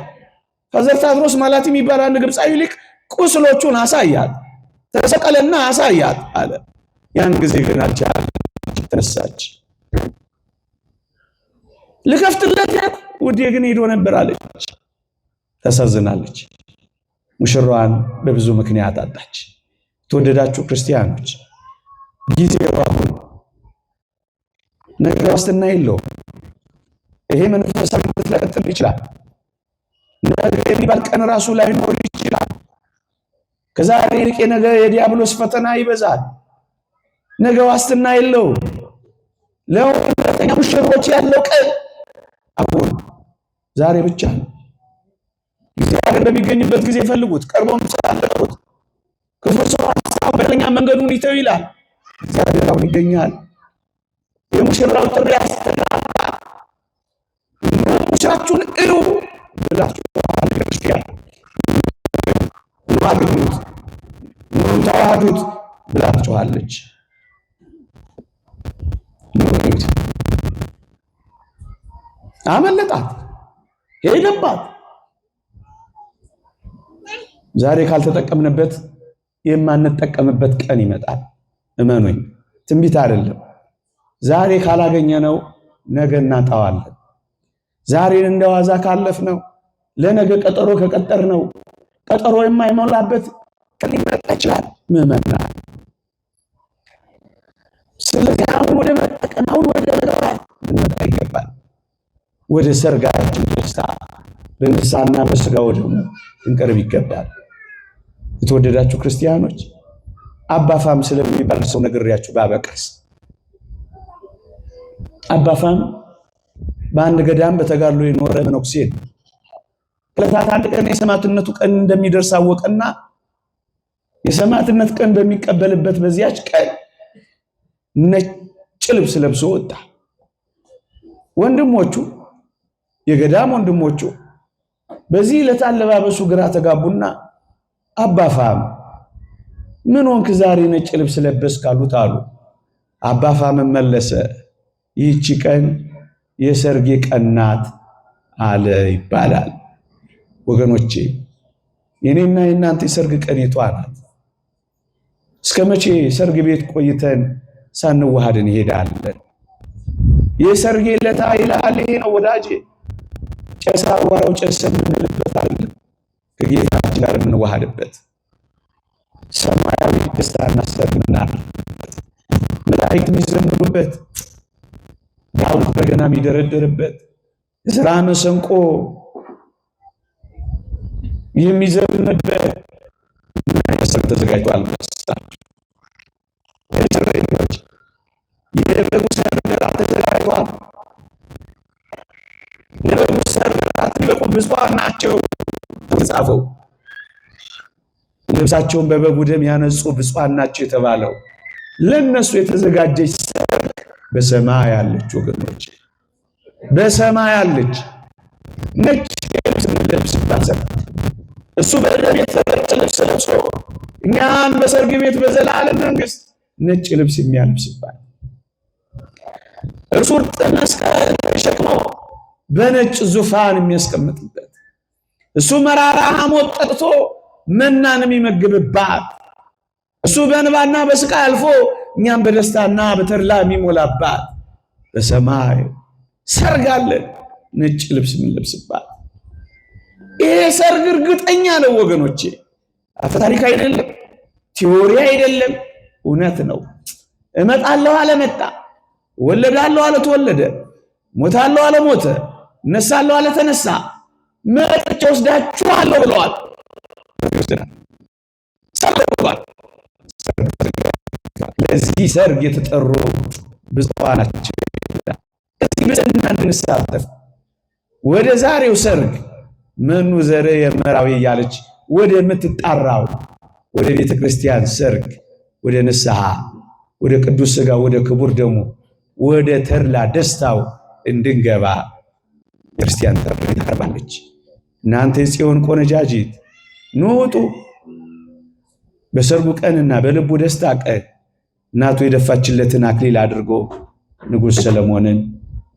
Father ታድሮስ ማላቲ የሚባል አንድ ግብፃዊ ሊቅ ቁስሎቹን አሳያት፣ ተሰቀለና አሳያት አለ። ያን ጊዜ ግን አልቻለች፣ ተነሳች። ልከፍትለት ውዴ ግን ሄዶ ነበር አለች። ተሳዝናለች። ሙሽራዋን በብዙ ምክንያት አጣች። ተወደዳችሁ ክርስቲያኖች፣ ጊዜው አሁን ነገ ዋስትና የለውም። ይሄ መንፈሳዊነት ላይቀጥል ይችላል። ነገ የሚባል ቀን ራሱ ላይኖር ይችላል። ከዛሬ ይልቅ የነገ የዲያብሎስ ፈተና ይበዛል። ነገ ዋስትና የለውም። ለእውነተኛ ሙሽሮች ያለው ቀን አሁን ዛሬ ብቻ ነው። እግዚአብሔር በሚገኝበት ጊዜ ፈልጉት፣ ቀርቦም ሳለቁት። ክፉ ሰው በደለኛ መንገዱን ይተው ይላል። እግዚአብሔር አሁን ይገኛል። የሙሽራው ጥሪ ያስተጋባል። ሙሽራችሁን እዩ ብላችሁ ክርስቲያን ኑ አግኙት፣ ኑ ተዋህዱት ብላችኋለች። አመለጣት፣ ሄደባት። ዛሬ ካልተጠቀምንበት የማንጠቀምበት ቀን ይመጣል። እመኑኝ፣ ትንቢት አይደለም። ዛሬ ካላገኘነው ነገ እናጣዋለን። ዛሬን እንደዋዛ ካለፍነው ለነገ ቀጠሮ ከቀጠርነው ቀጠሮ የማይሞላበት ቀን ሊመጣ ይችላል ምዕመናን። ስለዚህ አሁን ወደ መጠቀም አሁን ወደ መግባት ልንመጣ ይገባል። ወደ ሰርጋችን ደስታ በንስሐና በስጋው ደግሞ ልንቀርብ ይገባል። የተወደዳችሁ ክርስቲያኖች አባፋም ስለሚባል ሰው ነግሬያችሁ ባበቃስ። አባፋም በአንድ ገዳም በተጋድሎ የኖረ መነኩሴ ነው። ከዕለታት አንድ ቀን የሰማዕትነቱ ቀን እንደሚደርስ አወቀና የሰማዕትነት ቀን በሚቀበልበት በዚያች ቀን ነጭ ልብስ ለብሶ ወጣ። ወንድሞቹ የገዳም ወንድሞቹ በዚህ ዕለት አለባበሱ ግራ ተጋቡና አባፋም ምን ሆንክ ዛሬ ነጭ ልብስ ለበስክ አሉት አሉ። አባፋም መለሰ፣ ይህቺ ቀን የሰርጌ ቀን ናት አለ ይባላል። ወገኖቼ የኔና የእናንተ የሰርግ ቀን የቷ ናት? እስከ መቼ ሰርግ ቤት ቆይተን ሳንዋሃድ እንሄዳለን? የሰርጌ ለታ ይልሃል። ይሄ ነው ወዳጄ። ጨሳ አቧራው ጨሰ የምንልበት አይደለም፣ ከጌታችን ጋር የምንዋሃድበት ሰማያዊ ደስታና ሰርግ የምናደርግበት፣ መላእክት የሚዘምሩበት፣ ዳዊት በገና የሚደረደርበት፣ ዕዝራ መሰንቆ የሚዘምርበት ሰርግ ተዘጋጅቷል። የእስረኞች የበጉ ሰርግ እራት ተዘጋጅቷል። የበጉ ሰርግ እራት የሚበቁ ብፁዓን ናቸው ተጻፈው። ልብሳቸውን በበጉ ደም ያነጹ ብፁዓን ናቸው የተባለው ለነሱ የተዘጋጀች ሰርግ በሰማይ አለች። ወገኖች በሰማይ አለች። ነጭ ልብስ የምንለብስባት ሰርግ እሱ በደም የተረጨ ልብስ ለብሶ እኛን በሰርግ ቤት በዘላለም መንግስት ነጭ ልብስ የሚያለብስባት እርሱ እርጥብ መስቀል ተሸክሞ በነጭ ዙፋን የሚያስቀምጥበት እሱ መራራ ሐሞት ጠጥቶ መናን የሚመግብባት እሱ በእንባና በስቃይ አልፎ እኛም በደስታና በተድላ የሚሞላባት በሰማይ ሰርግ አለን፣ ነጭ ልብስ የምንለብስባት። ይሄ ሰርግ እርግጠኛ ነው ወገኖቼ፣ አፈ ታሪክ አይደለም፣ theory አይደለም፣ እውነት ነው። እመጣለሁ አለ መጣ፣ ወለዳለሁ አለ ተወለደ፣ ሞታለሁ አለ ሞተ፣ እነሳለሁ አለ ተነሳ፣ መጥቼ ወስዳችኋለሁ ብለዋል። ለዚህ ሰርግ የተጠሩ ብፁዓን ናቸው። እዚህ ብፅዕና እንድንሳተፍ ወደ ዛሬው ሰርግ መኑ ዘረ የመራዊ እያለች ወደ ምትጣራው ወደ ቤተ ክርስቲያን ሰርግ፣ ወደ ንስሐ፣ ወደ ቅዱስ ሥጋ፣ ወደ ክቡር ደሙ፣ ወደ ተድላ ደስታው እንድንገባ ክርስቲያን ጥሪ ታቀርባለች። እናንተ የጽዮን ቆነጃጅት ኑ ውጡ። በሰርጉ ቀንና በልቡ ደስታ ቀን እናቱ የደፋችለትን አክሊል አድርጎ ንጉሥ ሰለሞንን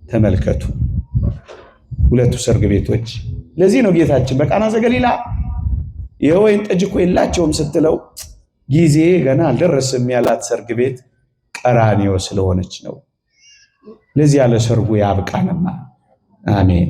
ተመልከቱ። ሁለቱ ሰርግ ቤቶች። ለዚህ ነው ጌታችን በቃና ዘገሊላ የወይን ጠጅ እኮ የላቸውም ስትለው ጊዜ ገና አልደረስም ያላት ሰርግ ቤት ቀራንዮ ስለሆነች ነው። ለዚህ ያለ ሰርጉ ያብቃንማ። አሜን።